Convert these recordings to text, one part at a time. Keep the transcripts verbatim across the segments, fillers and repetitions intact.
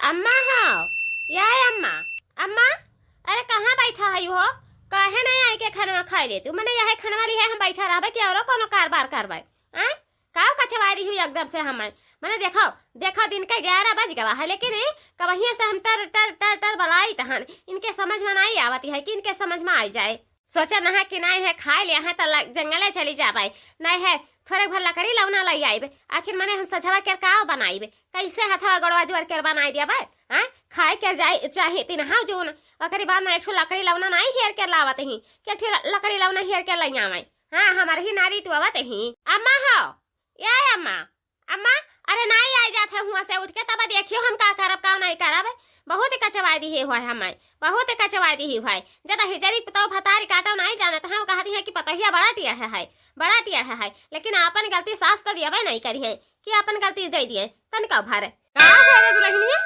अम्मा हो, या अम्मा, अम्मा, अरे कहाँ बैठा है हो? काहे नहीं आई के खाना खाए ले तू? मने यह खाना वाली है, हम बैठा रहबे कि औरो कोनो कारबार करबे? आय? का कचवारी हुई एकदम से हमें? मने देखो, देखो दिन के ग्यारह बज गवा है, लेकिन ए, कबहिया से हम टर, टर, टर, टर बलाई तहन। इनके समझ में नहीं आवती है कि इनके समझ में आई जाए। सोचे नहा कि नहीं है, खाए ले हैं तो ल-, जंगले चली जाबे, नहीं है थोड़े भर लकड़ी लौना लई आइबे। आखिर मने हम सझवा के का बनाइबे? कैसे हथवा गोड़वा जोर के बनाई दियाबे? हाँ, खाए के जाए चाहे तीन हाँ जून, ओकरे बाद में एक ठो लकड़ी लौना नहीं हेर के लावत ही, के ठो ल-, लकड़ी लौना हेर के लई आवे। हाँ, हमारे ही नारी टुआवत ही। अम्मा हो, या अम्मा, अम्मा, अरे नाई आई जात है हुआ से उठ के, तब देखियो हम का करब, का नहीं करब। बहुत कचवाई दी हुआ है हमें, बहुत कचवाई दी हुआ है। जब हिजरी पतौ भतारी काटो नहीं जानत है, वो कहती है कि पतोहिया बड़ा टिया है, है, बड़ा टिया है, है। लेकिन अपन गलती सास तो दियाबे नहीं करी है कि अपन गलती दे दिए तनिका भर। का हुआ रे दुल्हनिया?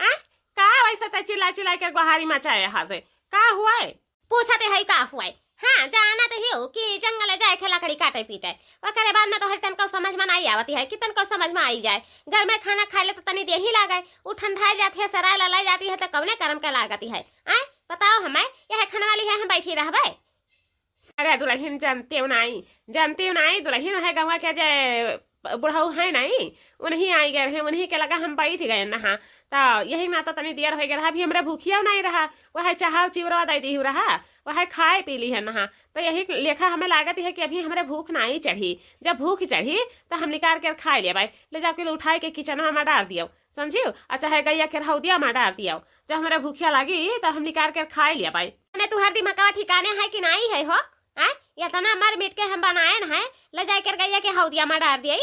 आ? का वैसे ते चिल्ला चिल्ला के गोहारी मचाए हा से? का हुआ है? पूछत है का हुआ है? हाँ, जानत ही हो कि जंगल जाए के लकड़ी काटे पीटे। ओकरे बाद में तोहरे तनको समझ में नहीं आवती है कि तनको समझ में आई जाए। घर में खाना खाए ले तो तनी देही लागे, उ ठंडा जाती है, सराय ललाई जाती है तो कौने करम के लागती है? आय, बताओ हमें, यह खाने वाली है, हम बैठी रहबे? अरे दुल्हन जानते हो नहीं, जानते हो नहीं, दुल्हन है गंवा के जे बुढ़ऊ है नहीं, उन्हीं आई गए हैं, उन्हीं के लगा हम बैठ गए नहा। तो यही नाता तनी देर हो गया रहा, अभी हमरे भूखिया नहीं रहा, वह चाहा चिवरा दे दी रहा, वह खाए पी ली है नहा। तो यही लेखा हमें लागत है कि अभी हमरे भूख नहीं चढ़ी, जब भूख चढ़ी तो हम निकाल के खाए लेबै, ले जाके उठाए के किचनवा में डाल दियो, समझियो, और चाहे गैया के हौदिया में डाल दियो, जब हमरे भूखिया लागी तो हम निकाल के खाए लेबै। मने तुहार दिमागवा ठिकाने है कि नहीं है हो? आय, इतना मर मिट के हम बनाए न है, ले जाए कर गैया के हौदिया में डाल दिए।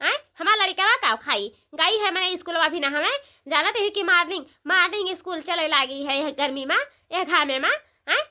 आय, हमार लड़िकवा का खाई? गई है मने स्कूलवा भी ना हमें, जानत ही कि morning, morning school चले लागी है यह गर्मी में, यह घामे में। आय,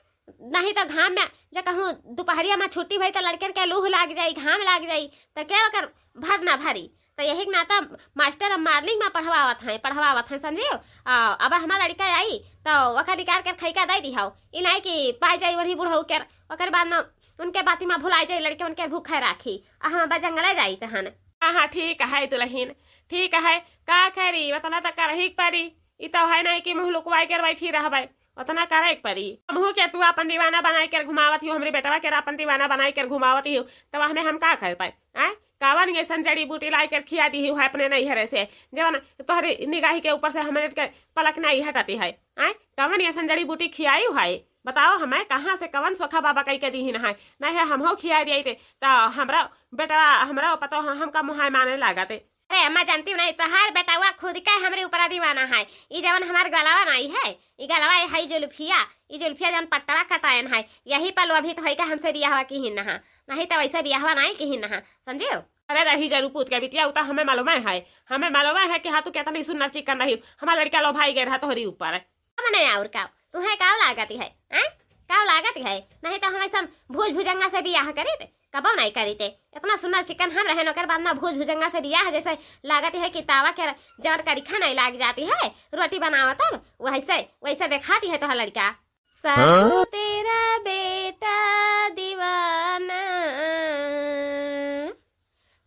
नहीं तो घाम में, जे कहूँ दोपहरिया में छुट्टी भई तो लड़कन के लूह लाग जाई, घाम लाग जाई, तो क्या ओकर भर ना भरी? तो यही के नाता मास्टर अब morning में पढ़वावत हैं, पढ़वावत हैं, समझियो? आ, अब हमार लड़िका आई तो ओकर निकाल के खैका दे दिहाओ, ई नहीं कि पाए जाई वही बुढ़ऊ के, ओकर बाद में उनके बाती में भुलाई जाई लड़के, उनके भूखे राखी, आ हम अब जंगले जाई तहन। हाँ हाँ, ठीक है दुल्हन, ठीक है, का करी, उतना तो करही के परी। ई तो है नहीं कि मुँह लुकवाई के बैठी रहबै, उतना करे के परी। हमहू के तू अपन दीवाना बनाई के घुमावत हियो, हमरे बेटवा के अपन दीवाना बनाई के घुमावत हियो, तब हमें हम का कर पाए? आय, कवन ऐसन जड़ी बूटी लाई के खिया दी है अपने नैहरे से, जवन तोहरी निगाही के ऊपर से हमरे के पलक नहीं हटती है? आय, कवन ऐसन जड़ी बूटी खियाई है? बताओ हमें, कहाँ से कवन सोखा बाबा कई के दीहिन है? नहीं है, हमहू खिया दिए थे, तो हमरा बेटवा, हमरा पतो है, हमका मुहाय माने लागत है। अरे अम्मा, जानती हो नहीं, तोहार बेटवा खुद का हमरे ऊपर दीवाना है। ई जवन हमार गलवा नहीं है, ई गलवा है, ई जुल्फिया, ई जुल्फिया जवन पट्टवा कटायन है, यही पर लोभित होई का हमसे बियाहवा किहिन नहा, नहीं तो वैसे बियाहवा नहीं किहिन नहा, समझियो? अरे रही जरू पूत के बिटिया, उ तो हमें मालूम है, हमें मालूम है कि हाँ तू कितनी सुंदर चिकन रही, हमार लड़का लोभाई गए रहा तोहरी ऊपर। अब नहीं और का, तुहे का लागत है, हैं? का लागत है? नहीं तो हम ऐसा भूल भुजंगा से बियाह करीते, कबो नहीं करीते। इतना सुंदर चिकन हम रहन, ओकर बाद ना भूल भुजंगा से बियाह, जैसे लागत है कि तावा के जड़ करिखा नहीं लाग जाती है रोटी बनावत, तब वैसे, वैसे दिखाती है तोहर लड़का। सासू तेरा बेटा दीवाना,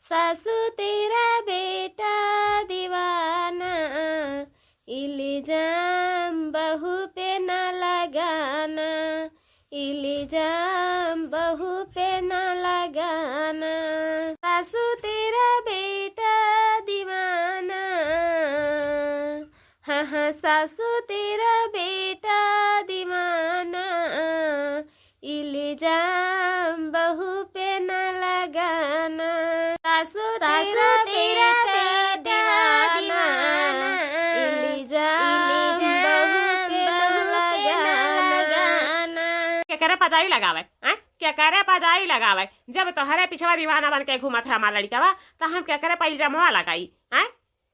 सासू तेरा बेटा दीवाना, इल्जाम बहू पे न लगाना, इल्जाम बहू पे न लगाना। सासू तेरा बेटा दीवाना, हाँ हाँ, सासू तेरा बेटा दीवाना, इल्जाम बहू पे न लगाना। सासू तेरा बेटा दीवाना, इल्जाम बहू पे न लगाना। केकरे पजाई लगावे, हैं? केकरे पजाई लगावे? जब तोहरे पिछवा दीवाना बन के घूमत है हमार लड़िकवा, तो हम केकरे पे इल्जामवा लगाई, हैं?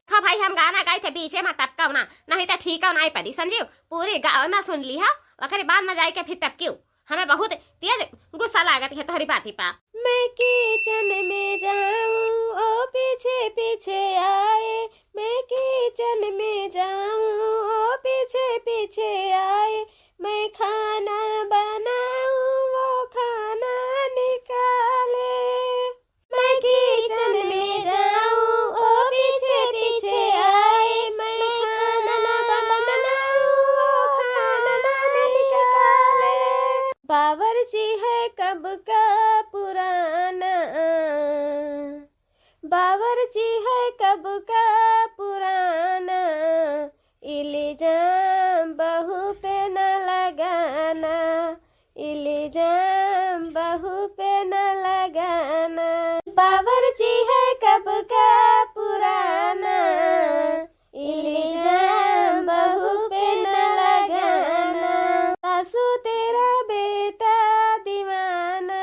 देखो भाई, हम गाना गाई थे, बीचे में टपकाओ ना, नहीं तो ठीक हो नहीं पड़ी, समझियो? पूरी गाना सुन ली हो, ओकरे बाद में जाए के फिर टपकियो। हमें बहुत तेज गुस्सा लागत है तोहरी बाती पा। मैं किचन में जाऊं, ओ पीछे पीछे आए, मैं किचन में जाऊं, ओ पीछे पीछे आए, मैं खाना बनाऊं, वो खाना निकाले। मैं किचन में जाऊं, ओ पीछे पीछे आए, मैं खाना बावर्ची है कब का पुराना, बावर्ची है कब का पुराना, इल्जाम बहू पे न लगाना, इल्जाम बहू पे न लगाना। बावर्ची है कब का पुराना, इल्जाम बहू पे न लगाना। सासू तेरा बेटा दीवाना,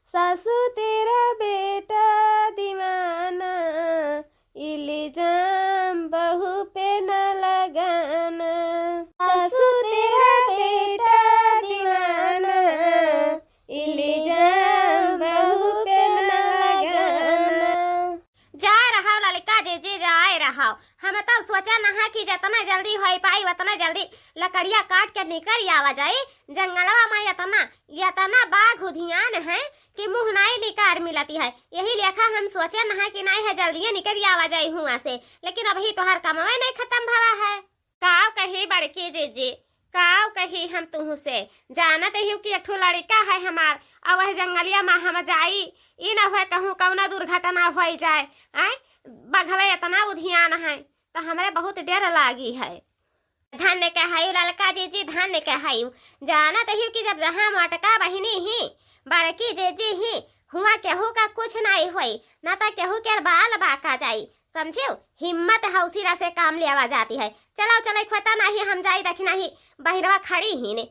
सासू तेरा बेटा दीवाना, इल्जाम बहू पे न लगाना। सासू तेरा बेटा दीवाना, इल्जाम बहू पे न लगाना। जा रहा ललका जीजी, जाए रहा। हम तो सोचा नहा कि जितना जल्दी होइ पाई उतना जल्दी लकड़िया काट के निकल आवा जाई। जंगलवा में इतना, इतना बाघ उधियान है कि मुँह नाई निकार मिलती है। यही लेखा हम सोचे नहा कि नाई है जल्दिए निकल आवा जाई हुआ से, लेकिन अबही तोहर कमवे नहीं खत्म भवा है। काव कही बड़की जीजी, काव कही हम तुहू से। जानत ही कि एक ठो लड़का है हमार, और वह जंगलिया में हम जाई, ई न होए कहूँ कौना दुर्घटना होइ जाए। आय, बघवे इतना उधियान है, तो हमरे बहुत डर लागी है। धन्य कहायु ललका जीजी, धन्य कहायु। जानत ही कि जब जहाँ मोटका बहिनी ही, बड़की जीजी ही, हुआ केहू का कुछ नाई होई, ना तो केहू के बाल बाका जाई, समझियो? हिम्मत हौसला से काम लेवा जाती है। चलाओ, चलाओ, खोता नाही, हम जाई देखी नाही, बहिरवा खड़ी ही ने।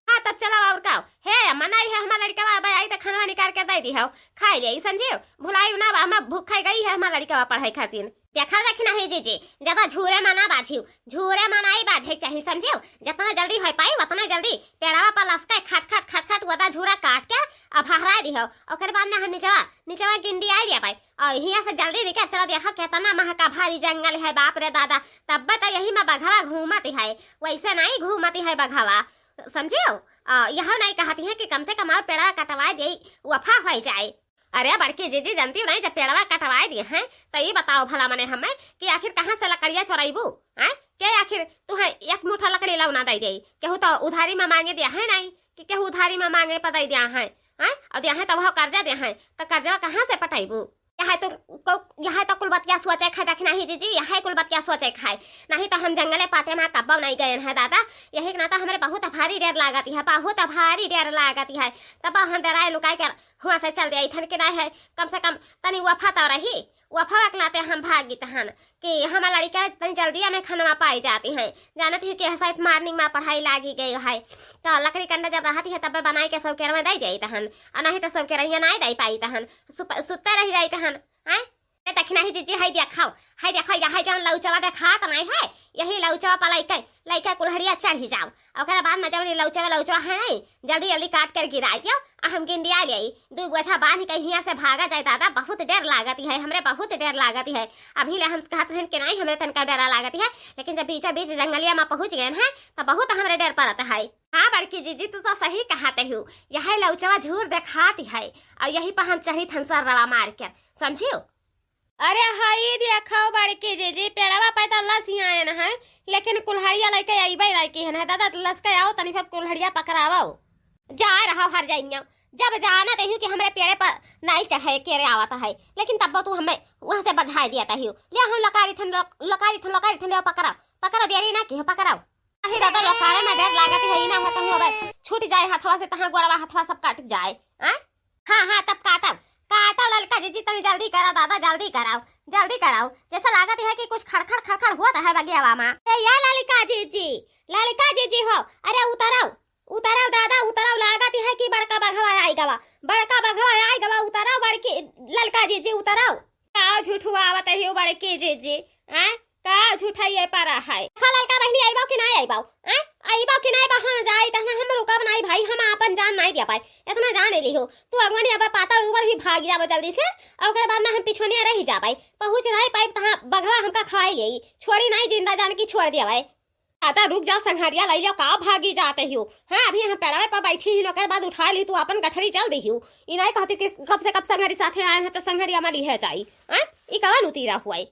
हाँ, तब चलाओ, और का? हे अम्मा, नाई है हमार लड़कवा, अब आई तो खानवा निकाल के दे दी हो, खाई ले, समझियो? भुलायु ना, हम भूख खाई गई है हमार लड़कवा पढ़ाई खातिर। देखा देखी नाही जीजी, ज्यादा झूरे में ना बाझियो, झूरे में नाई बाझे के चाही, समझियो? जितना जल्दी होइ पाई उतना जल्दी पेड़वा पर लसके खट खट खट खट वदा झूरा काट के अब हहराए दिहो। ओकर बाद में हम निचवा, निचवा गिंडी आए लिया पाई। और हियाँ से जल्दी निकल चलो, देखो कितना महका भारी जंगल है, बाप रे दादा। तब तो यही में बघवा घूमती है, वैसे नहीं घूमती है बघवा, समझियो? आ, यह नहीं कहती है कि कम से कम और पेड़वा कटवाए दे, वफा होइ जाए। अरे बड़की जीजी, जानती हो नहीं, जब पेड़वा कटवाए दिए हैं, तो ये बताओ भला मने हमें कि आखिर कहाँ से लकड़िया चोराइबू? हैं? के आखिर तुहें एक मुठा लकड़ी लौना दे गई? केहू तो उधारी में मांगे दिया है नहीं, कि केहू उधारी में मांगे पर दे दिया है, हैं? और दिया है तो वह कर्जा दिया है, तो कर्जवा कहाँ से पटाइबू? यह तो कौ-, यह तो कुल बतिया सोचे खाए, देख नहीं जीजी, यह कुल बतिया सोचे खाए, नहीं तो हम जंगले पाते में कब्बो नहीं गए हैं दादा। यही के नाता हमरे बहुत भारी डर लागत है, बहुत भारी डर लागत है। तब हम डराए लुकाए के हुआ से चल जाई थन के नहीं है, कम से कम तनी वफा तो रही, वफा के नाते हम भागित हन कि हमार लड़का तनी जल्दी में खनवा पाई जाती हैं। जानत ही कि शायद morning में पढ़ाई लागी गई है, तो लकड़ी कंडा जब रहती है तब बनाई के सब केरवा दे जाई तहन, और नहीं तो सब केरैया नहीं दे पाई तहन, सुप-, सुत्ते रह जाई तहन। हैं? ए, देखी नहीं जीजी, है देखाओ, है देखो, यह जौन लौचवा देखात नहीं है, यही लौचवा पर लइके, लइके कुल्हड़िया चढ़ी जाओ। ओकरे बाद में जब लौचवा, लौचवा है नहीं, जल्दी जल्दी काट कर गिराई दियो, आ हम गिंडिया ले आई। दू बोझा बांध के हियाँ से भागा जाए दादा, बहुत डर लागत है, हमरे बहुत डर लागत है। अभी ले हम कहत रहन कि नहीं, हमरे तनका डरा लागत है, लेकिन जब बीचों बीच जंगलिया में पहुँच गए हैं, तो बहुत हमरे डर पड़त है। हाँ बड़की जीजी, तू तो सही कहत हो, यह लौचवा झूर देखात है, और यही पर हम चढ़ी थन सर्रवा मार के, समझियो? अरे हई देखो बड़की जीजी, पेड़वा पे तो लस ही आयन है, लेकिन कुल्हड़िया लइके अइबे नहीं की है ना दादा, लस के आओ तनी फिर कुल्हड़िया पकड़ावो। जा रहा हर जाइया, जब जानत ही कि हमरे पेड़े पर नहीं चढ़े के रे आवत है, लेकिन तब तू हमें वहाँ से बझाए दिया तहियो। ले हम लकारी थन, लक-, लकारी थन, लकारी थन, ले पकड़ाओ, पकड़ो, देरी ना की हो, पकड़ाओ। अही दादा, लोकारे में डर लागत है, ई ना हो कहूँ अबे छूट जाए हथवा से, तहाँ गोड़वा हथवा सब काट जाए। आय? हाँ, हाँ, तब काटब, काटब ललका जीजी, तनी जल्दी करा दादा, जल्दी कराओ, जल्दी कराओ। जैसा लागत है कि कुछ खड़खड़ खड़खड़ होत है बगियावा में। ए, या ललका जीजी, ललका जीजी हो, अरे उतरव, उतरव दादा, उतरव, लागत है कि बड़का बघवा आई गवा, बड़का बघवा आई गवा, उतरव बड़की ललका जीजी, उतरव। का झूठुआवत है बड़की जीजी, आय? का झूठाइए परा है? देखा ललका बहिनी, अइबो कि नाई अइबो? आय? अइबो कि नाई? बहन जाई, तहना हम रुकब नाई भाई, हम आपन जान नाई दिया पाई। इतना जान लिहो, तू अगवानी अब पाता ऊपर ही भाग जाबो जल्दी से, और ओकरे बाद में हम पिछुनिया रह जाबे, पहुँच नाई पाइब, तहाँ बघवा हमका खाई लेई, छोड़ी नाई, जिंदा जान की छोड़ दिया भाई। दादा रुक जाओ संघरिया, लई लो, का भागी जाते हो? हाँ, अभी हम पेड़वे पर बैठी ही, ओकर बाद उठा ली, तू अपन गठरी चल दी हो। ई नाई कहती कि कब से कब संघरी साथे आए हैं तो संघरिया में लिहे जाई। हाँ, ई कवन उतीरा हुआ है?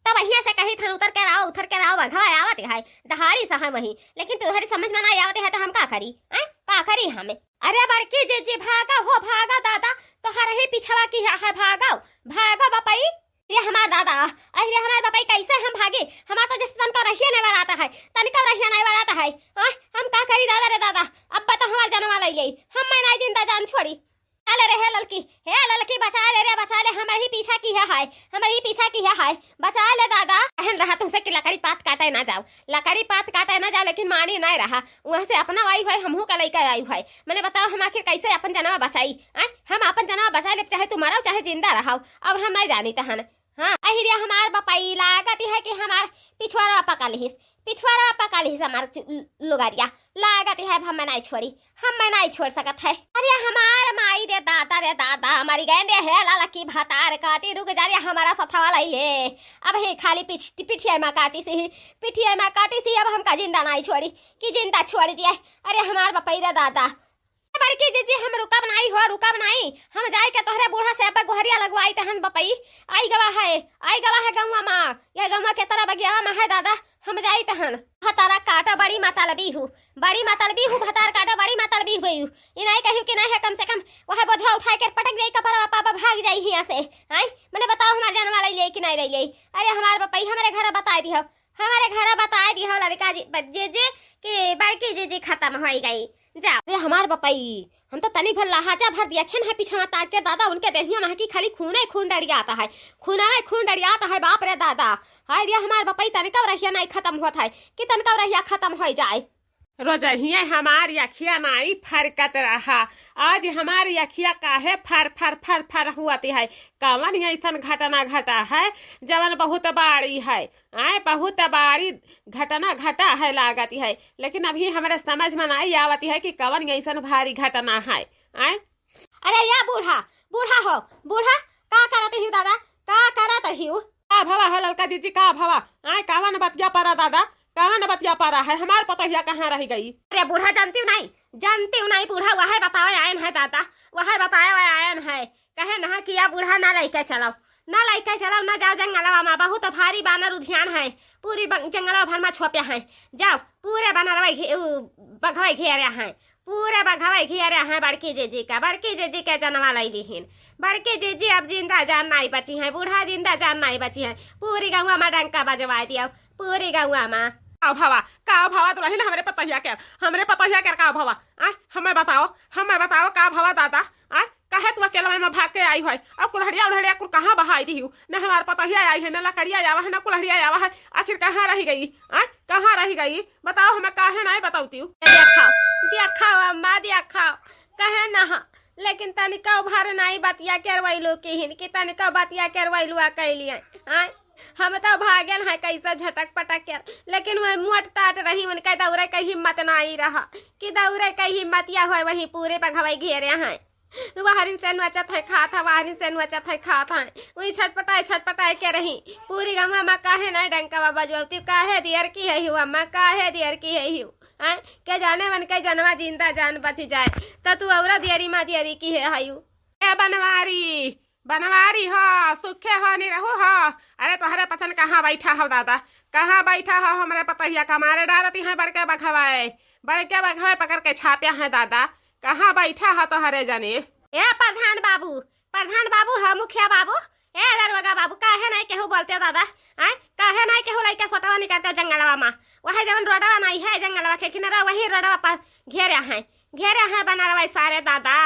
तो बढ़िया से कही थन, "उतर के रहो, उतर के रहो, बघवा आवत है, दहाड़ी सा है वही।" लेकिन तोहरी समझ में ना आवत है, तो हम का करी? हैं? का करी हम? अरे बड़की जीजी, भागा हो, भागा दादा, तोहरे ही पिछवा किहा है, भागो, भागो बपई। ये हमार दादा, अरे हमार बपई, कैसे हम भागे? हमार तो जैसे तनको रहिया नहीं बरात है, तनिको रहिया नहीं बरात है। आय, हम का करी दादा रे दादा, अब तो हमार जनवा लई ले, हम मैं नहीं जिंदा जान छोड़ी। अरे रे, हे ललकी, हे ललकी, बचा ले रे, बचा ले, हमरे ही पीछा किहा है, हमरे ही पीछा किहा है, बचा ले दादा। कहन रहा तुमसे कि लकड़ी पात काटे ना जाओ, लकड़ी पात काटे ना जाओ, लेकिन मानी नहीं रहा। वहाँ से अपना आई है, हमहू का लइका आई है। मने बताओ, हम आखिर कैसे अपन जनवा बचाई? आय, हम अपन जनवा बचाई लेब, चाहे तू मराओ, चाहे जिंदा रहाओ, और हम नहीं जानी तहन। हाँ, अहिरिया हमार बपई, लागत है कि हमार पिछवाड़ा पका लिहिस, पिछवाड़ा पका लिहिस हमार चु-, लुगारिया। लागत है अब हम नहीं छोड़ी, हम नहीं छोड़ सकत है। अरे हमार माई रे दादा रे दादा, मरी गए रे, हे ललकी भतार काटी, रुक जा रे, हमारा सथवा लई ले। अब हे खाली पिछ-, पिठिया में काटी सी, पिठिया में काटी सी, अब हमका जिंदा नहीं छोड़ी, कि जिंदा छोड़ दिए। अरे हमार बपई रे दादा। बड़की जीजी, हम रुकब नाई हो, रुकब नाई। हम जाई के तोहरे बूढ़ा से अब गोहरिया लगवाई तहन बपई। आई गवा है, आई गवा है गौवा माँ। यह गौवा के तरह बगियावा माँ है दादा, हम जाई तहन। भतारा काटा, बड़ी मतलबी हूँ, बड़ी मतलबी हूँ, भतार काटा, बड़ी मतलबी हुई हूँ। ई नाई कहियो कि नाई है, कम से कम वह बोझवा उठाए के पटक जाई कपड़ा, पापा भाग जाई हियाँ से। आई, मने बताओ, हमार जानवा लई ले कि नाई लई ले? अरे हमार बपई, हमरे घर बताई दिहो, हमरे घर बताई दिहो लड़का जी, ब-, जीजी कि बड़की जीजी खत्म होई गई। जा। अरे हमार बपई, हम तो तनी भर लहाजा भर दिया, खेन है पीछे ताक के दादा, उनके देहिया में की खाली खूने खून डरियाता है, खूनवे खून डरियाता है, बाप रे दादा। हाय रे हमार बपई, तनिका रहिया नहीं खत्म होत है कि तनिका रहिया खत्म हो जाए। रोजहिया हमार अखिया नाई फरकत रहा, आज हमार अखिया काहे फर फर फर फर हुअत है? कवन ऐसन घटना घटा है जवन बहुत बाड़ी है? आय, बहुत बाड़ी घटना घटा है लागत है, लेकिन अभी हमरे समझ में नाई आवत है कि कवन ऐसन भारी घटना है। आय, अरे या बूढ़ा, बूढ़ा हो, बूढ़ा, का करत हिउ दादा, का करत हिउ? का भवा हो ललका जीजी, का भवा? आय, कवन बतिया परा दादा, कवन बतिया परा है? हमार पतोहिया कहाँ रह गई? अरे बूढ़ा, जानती हूँ नहीं, जानती हूँ नहीं, बूढ़ा वह बतावे आयन है दादा, वह बतावे आयन है। कहे ना कि या बूढ़ा ना लइके चलाओ, ना लइके चलाओ, ना जाओ जंगलवा में, बहुत भारी बानर उधियान है, पूरी बं-, जंगलवा भर में छोप्या है। जाओ, पूरे बनरवा घे-, उ, बघवा घेरे हैं, पूरे बघवा घेरे हैं बड़की जीजी का, बड़की जीजी के जनवा लई लिहिन। बड़की जीजी अब जिंदा जान नाई बची हैं, बूढ़ा जिंदा जान नाई बची हैं। पूरी गौवा में डंका बजवाई दियो, पूरी गौवा में। का भवा, का भवा दुलहिन, हमरे पतोहिया के, हमरे पतोहिया के का भवा? आय, हमें बताओ, हमें बताओ का भवा दादा? आय, काहे तू अकेलवे में भाग के आई है? अब कुल्हड़िया उल्हड़िया कुल कहाँ बहाई दिहू? न हमार पतोहिया आई है, न लकड़िया आवा है, न कुल्हड़िया आवा है, आखिर कहाँ रह गई? आय, कहाँ रह गई? बताओ, हमें काहे नाई बतौती? देखो, देखो अम्मा, देखो, कहे ना, लेकिन तनिका भर नाई बतिया करवैलू किहिन कि तनिका बतिया करवैलू आ कैलिए। आय, हम तो भागल है कैसे झटक पटक कर, लेकिन वह मोट ताट रही, उनके दौड़े के हिम्मत नाई रहा कि दौड़े के हिम्मतिया होए, वही पूरे बघवई घेरे हैं। वहरिन से नोचत है खात है, वहरिन से नोचत है खात है। वही छटपटाए छटपटाए के रही। पूरी गौवा में काहे नहीं डंकवा बजवती, काहे दियर की है हिउ अम्मा, काहे दियर की है हिउ? आय, के जाने मन के जनवा जिंदा जान बच जाए, त तू औरा दियरी मा दियरी की है हयू। ए बनवारी, बनवारी हो, सुखे हो, निरहू हो। अरे तोहरे पचन कहाँ बैठा हो दादा, कहाँ बैठा हो? हमरे पतोहिया का मारे डारती हैं बड़के बघवाए, बड़के बघवाए पकड़ के छाप्या हैं दादा। कहाँ बैठा हो तोहरे जने? ए प्रधान बाबू, प्रधान बाबू ह, मुखिया बाबू, ए दरोगा बाबू, काहे नहीं केहू बोलते दादा? आय, काहे नहीं केहू लइका सोटवा निकलते जंगलवा मा? वही जवन रोडवा नहीं है जंगलवा के किनारा, वही रोडवा पर घेरे हैं, घेरे हैं बनरवा सारे दादा।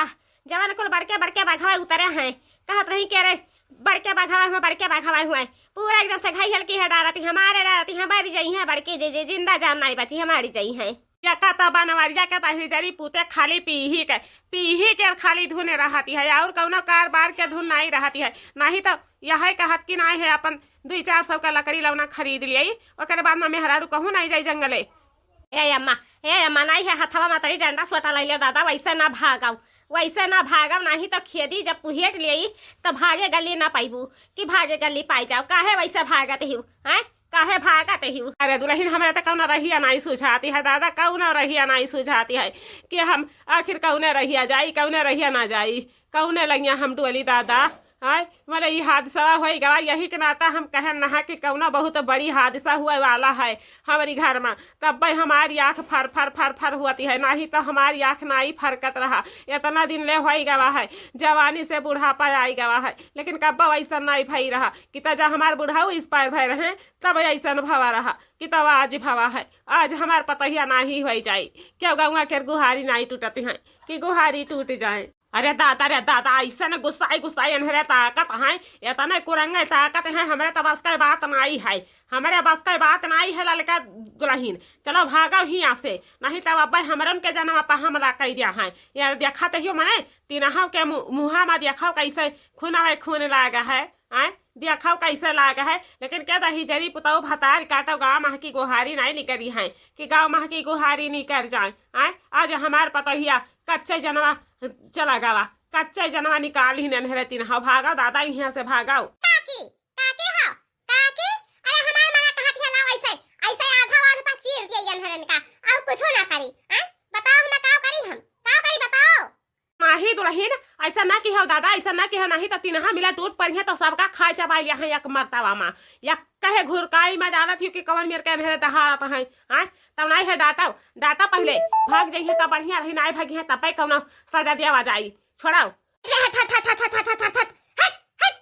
जवन कुल बड़के बड़के बघवा उतरे हैं, कहत रही के रे बड़के बघवा हुआ, बड़के बघवा हुआ, पूरा एकदम से घायल की है डारती, हमारे डारती, हमारी जई है बड़की जीजी, जिंदा जान नहीं बची, हमारी जई है। या का त बनवरिया के त हिजरी पूते खाली पीही के, पीही के खाली धुन रहती है, और कौनो कारबार के धुन नहीं रहती है। नहीं तो यह कहत कि नहीं है, अपन दुई चार सौ का लकड़ी लौना खरीद लियाई, ओकरे बाद में मेहरारू कहूँ नहीं जाई जंगले। ए अम्मा, ए अम्मा, नहीं है हथवा मा तनी डंडा सोटा ले ले दादा, वैसे ना भागव, वैसे ना भागव, नहीं तो खेदी जब पुहेट लियाई तो भागे गली ना पाइबू कि भागे गली पाई जाओ। काहे वैसे भागत हिउ, हैं? काहे भागत हिउ? अरे दुलहिन, हमरे त कौनो रहिया नाई सुझाती है दादा, कौनो रहिया नाई सुझाती है कि हम आखिर कौने रहिया जाई, कौने रहिया ना जाई, कौने लंगिया हम डोली दादा। आय, मने ई हादसा होइ गवा, यही के नाता हम कहन नहा कि कउनो बहुत बड़ी हादसा हुए वाला है हमरी घर मा। तब्बे हमारी आँख फर फर फर फर हुअती है, नाहीं तो हमारी आँख नाहीं फरकत रहा। इतना दिन ले होइ गवा है, जवानी से बुढ़ापा आइ गवा है, लेकिन कब्बो अइसन नाहीं भई रहा कि तजा हमार बुढ़ऊ इस पार भए रहे, तब अइसन भवा रहा कि तब आज भवा है। आज हमार पतोहिया नाहीं होइ जाई, क्यों गौवा के गुहारी नाहीं टूटती हैं कि गुहारी टूट जाए। अरे दादा, रे दादा, अइसन गुस्साए गुस्साए एन्हरे ताकत हैं, इतने कुरंगे ताकत हैं, हमरे तो बस के बात नाहीं है, हमरे बस के बात नाहीं है ललका दुलहिन। चलो भागो हियाँ से, नाहीं तब अब्बे हमरन के जनवा पर हमला कइ दिया है। यार देखा तो हियो मने, तिनहौ के मु-, मुँहा मा देखो कइसे खूनवे खून लाग है, आय? देखो कइसे लाग है, लेकिन के दही जरी पुतौ भतार काटो गाँव मह की गुहारी नाहीं निकरी है कि गाँव मह की गुहारी निकर जाए, आय? आज हमार पतोहिया कच्चे जनवा चला गवा, कच्चे जनवा निकालिहिन एन्हरे तिनहौ, भागो दादा हियाँ से भागो। काकी, काकी हो, काकी, अरे हमार मना कहत है ना वैसे, ऐसे आधा आध पर चीर दिए एन्हरन का, और कुछो ना करी, आय? बताओ हम का करी, हम का करी बताओ। माही दुलहिन, अइसा ना किहो दादा, अइसा ना किहो, नाहीं तो तिनहा मिला टूट परिहैं तो सबका खाए चबाइ लिया है एक मर्तवा मा। या कहे घुरकाई मा जानत हियो कि कवन मेर के एन्हरे दहाड़त हैं, आय? तब नाहीं है डाँटो, डाँटो पहिले, भाग जइहैं तब बढ़िया रही, नाहीं भगिहैं तब पे कउनो सजा दिया जाई। छोड़ो। हट, हट, हट, हट, हट, हट, हट, हट, हट, हट।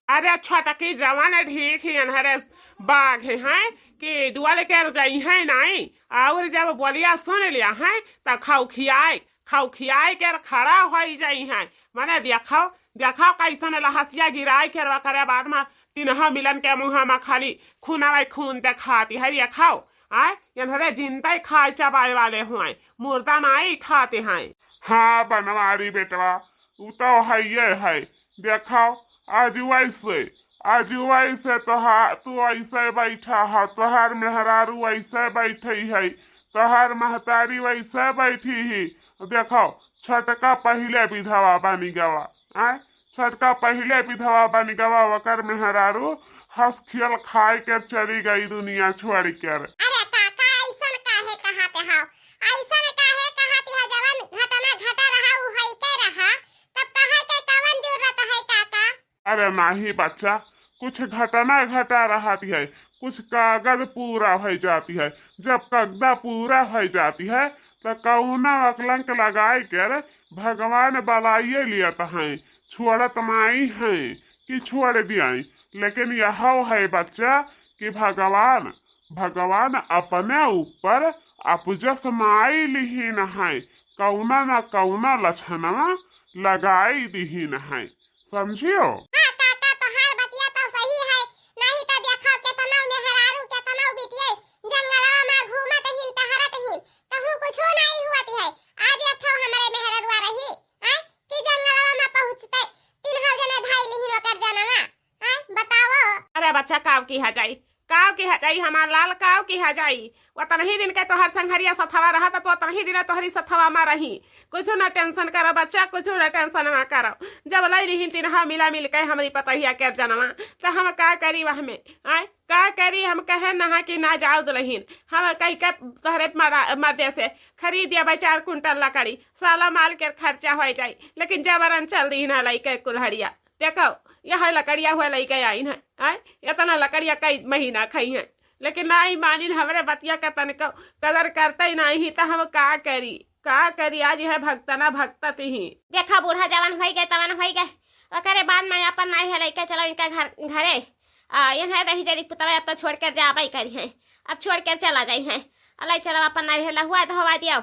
अरे छोटकी जवन ढीठ ही एन्हरे बाघ हैं कि दुआ लेके जइहैं नाहीं, और जब बोलिया सुन लिया है तो खौखियाए, खौखियाए के खड़ा होइ जइहैं। मने देखो, देखो कइसन लहसिया गिराए के ओकरे बाद मा तिनहा मिलन के मुँहा मा खाली खूनवे खून देखाती है। देखो, आय, एन्हरे जिंदे खाए चबाए वाले हुए, मुर्दा नाहीं खाते हैं। हाँ बनवारी बेटवा, उ तो हइये है। देखो, आज वैसे, आज वैसे तोहा-, तू ऐसे बैठा है, तोहार मेहरारू वैसे बैठी है, तोहार महतारी वैसे बैठी ही। देखो, छोटका पहिले विधवा बनि गवा, आय? छोटका पहिले विधवा बनि गवा, ओकर मेहरारू हँस खेल खाए के चली गई दुनिया छोड़ि कर। अरे काका, अइसन काहे कहत हौ? अइसन काहे कहत हौ? जवन घटना घटा रहा, उ हइके रहा, तब कहे के कवन जरूरत है काका? अरे नाहीं बच्चा, कुछ घटना घटा रहत है, कुछ कागज पूरा होइ जाती है। जब कागदा पूरा होइ जाती है, तो कउनो अकलंक लगाए कर भगवान बलाइए लियत हैं, छोड़त नाहीं हैं कि छोड़ दियाई। लेकिन यहौ है बच्चा कि भगवान, भगवान अपने ऊपर अपजस नाहीं लिहिन हैं, कउनो न कउनो लछनवा लगाई दिहिन हैं। समझियो? हाँ काका, तोहार बतिया तो सही है। नाहीं तो देखो केतनो मेहरारू, केतनो बिटिये जंगलवा मा घूमत हीन, टहरत हीन, कहूँ कुछो नाहीं हुअत है। आज अथो हमरे मेहररुआ रही, आय, कि जंगलवा मा पहुँचते तिनहौ जने धइ लिहिन ओकर जनवा। आय, बताओ। अरे बच्चा, काव किहा जाई, काव किहा जाई हमार लाल, काव किहा जाई। ओतनही दिन के तोहर संघरिया सथवा रहा, तो ओतनही दिन तोहरी सथवा मा रही। कुछो ना tension करो बच्चा, कुछो ना tension मा करो। जब लइ लिहिन तिनहा मिला मिल के हमरी पतोहिया के जनवा, तो हम का करी वह में? आय, का करी? हम कहे नहा कि ना जाओ दुलहिन, हम कहि के तोहरे मरा-, मर्दे से खरीद दिया भाई चार कुंटल लकड़ी, साला माल के खर्चा होइ जाई, लेकिन जबरन चल दिहिन लइके कुल्हड़िया। देखो, यह लकड़िया हुए लइके आइन है, आय? इतना लकड़िया कई महीना खइहैं, लेकिन नाहीं मानिन हमरे बतिया के तनिको कदर करते ही नाहीं, तो हम का करी, का करी? आज यह भगतना भगतत ही। देखा बूढ़ा जवन होइ गए, तवन होइ गए, ओकरे बाद में अपन नाहीं है लइके चलो इनका घर, घरे। आ, इन्हें रही जरी पुतवा अब तो छोड़ कर जाबे करिहैं, अब छोड़ कर चला जाइहैं। अलाई चलो अपन नाहीं है लहुआ धोवा दियो,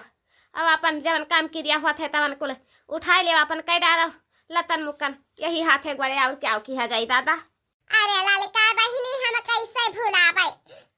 अब अपन जवन काम किरिया होत है तवन कुल उठाइ लेवा, अपन कइ डारो लतन मुकन, यही हाथे गोड़े और क्या किहा जाई दादा। अरे ललका बहिनी, हम कैसे भुलाबै,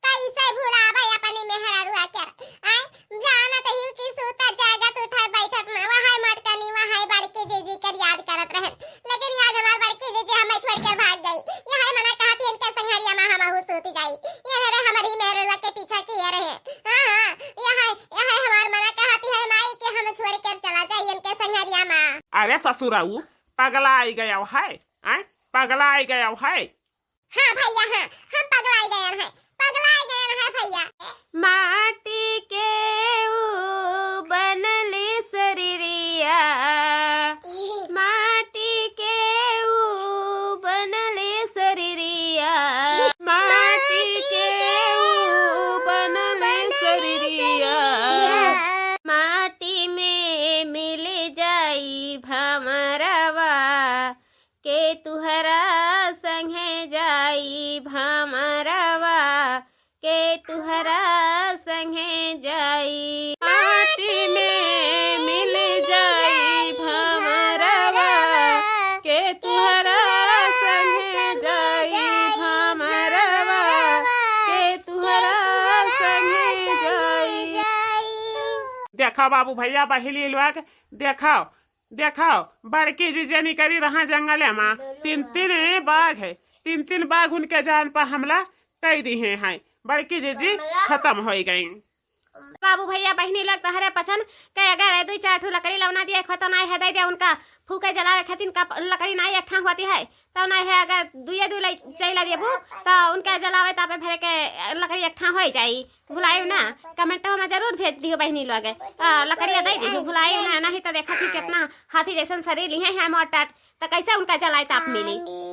कैसे भुलाबै अपनी मेहररुआ के? आय, जानत ही कि सूतत जागत उठत बैठत में वहै मटकनी, वहै बड़की जीजी के याद करत रहे, लेकिन आज हमार बड़की जीजी हमें छोड़ के भाग गई। यह मना कहती इनके संघरिया मा हमहू सूत जाई, यह रे हमारी मेहररुआ के पीछा किए रहे। हाँ, हाँ, यह, यह हमार मना कहती है माई कि हम छोड़ के चला जाई इनके संघरिया मा। अरे ससुराऊ, पगला आई गया है, आय? पगला आई गया है। हाँ भैया, हाँ, हम पगला आई गया है, पगला आई गया है भैया। माटी के ऊ बनले शरीरिया, माटी के ऊ देखो बाबू भैया बहिनी लोग, देखो, देखो, बड़की जिज्जनी करी रहा जंगले मा, तीन तीन बाघ है, तीन तीन बाघ उनके जान पर हमला कई दिहे हैं। बड़की जिज्जी खतम होइ गई। बाबू भैया बहिनी लोग, तहरे पचन के अगर दुई चार ठो लकड़ी लौना दिए, खतम आए है, दे दे उनका फूके जलावे खातिर का प-, लकड़ी नाई एकठा होती है, तो नाई है, अगर दुइये दुई लई-, चैला देबू, तो उनका जलावे तापे भरे के लकड़ी एकठा होइ जाई। भुलायु ना, comment में जरूर भेज दियो बहिनी लोग। तो लकड़िया दे दियो, भुलायु ना, नहीं तो देखा कि कितना हाथी जैसन शरीर लिहे हैं मोटा, तो कैसे उनका जलाए ताप मिली।